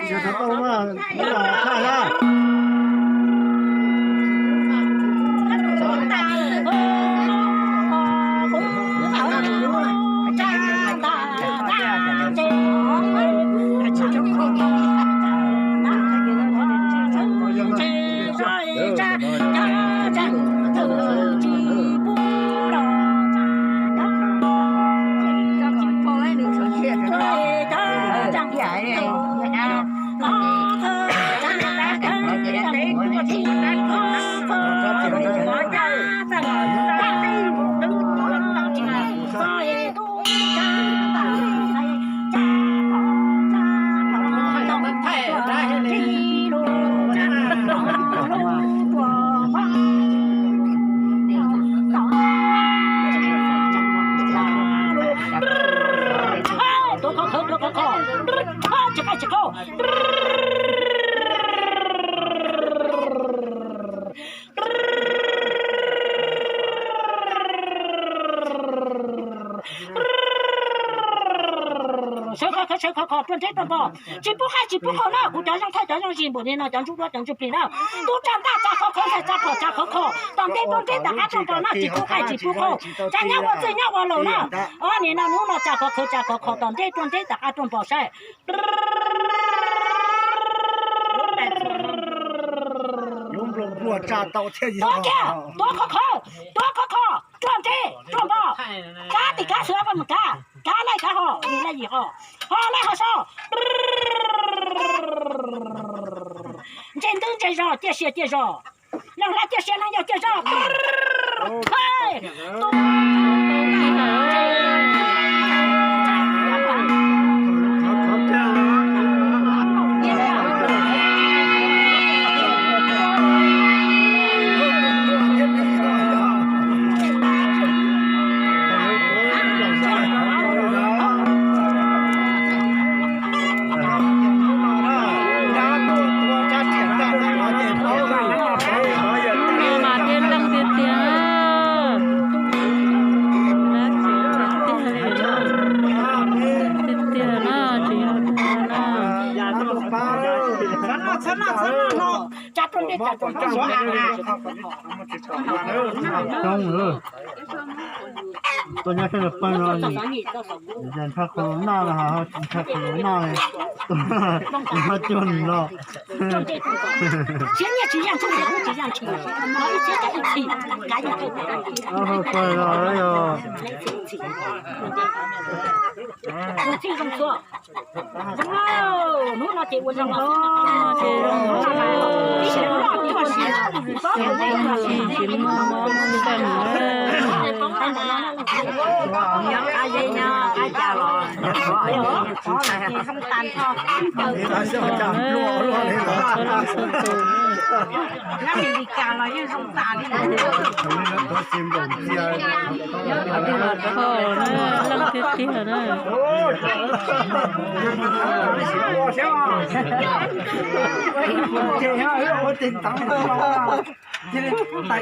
Tsis tau tau mas, thaj na. Tuav khov kho, tuav khov kho, tsis qaij tsis qaug. Sawv khov kho, sawv khov kho, ruaj nreb ruaj npo, tsis pub qaij tsis pub qaug na. Kuv cov zoo thawj cov zoo zis npaum li no, cov ntsuj duab cov ntsuj plig na. Tub tsa ntaj tsa khov kho, tsa phom tsa khov kho, tom ntej ruaj nreb tom qab ruaj npo na, tsis pub qaij tsis pub qaug. Tsa nyob ua txwj nyob ua laus na. Ob nim no hnub no tsa khov kho tsa khov kho, tom ntej ruaj nreb tom qab ruaj npo saib. Lub npluag npluag tsa tau thiab. Tuav kiag, tuav khov kho, tuav khov kho, ruaj nreb ruaj npo. Kab tim kab xwb, koj mus kab, kab laij kab ho, yim laij yim ho, ho laij ho so. Ntse ntub ntse zog, ciaj sia ciaj zog. Leej hla ciaj sia leej yog ciaj zog. Mas thiab leej tiag tiag. Tiag tiag na, tsis yog tiag na. Tsa tuaj ntej, tsa tuaj ntej. Coob lawm. Tuaj nyob sab nram pawg no, ntshai qhov noj los ho tsis ntshai qhov noj li. Tuaj nyob cuag nws no. Siab nyiaj tsis yaj ntshis, tsis yaj ntshis, ib txhis kav ib txhis, kav yog. Pawg no yog. Tus txij zoo txhua. Hnub no ces ua zoo los. Tsis muaj mob muaj nkeeg. Txhua leej txhua tus. Leej tiag tiag na.